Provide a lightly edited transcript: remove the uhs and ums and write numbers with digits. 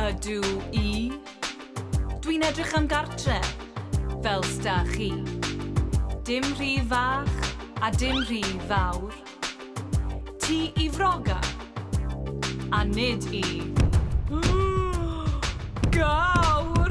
Ydw i. Dwi'n edrych am gartre, fel 'sda chi. Dim rhy fach a dim rhy fawr. Ti i froga, a nid i gawr!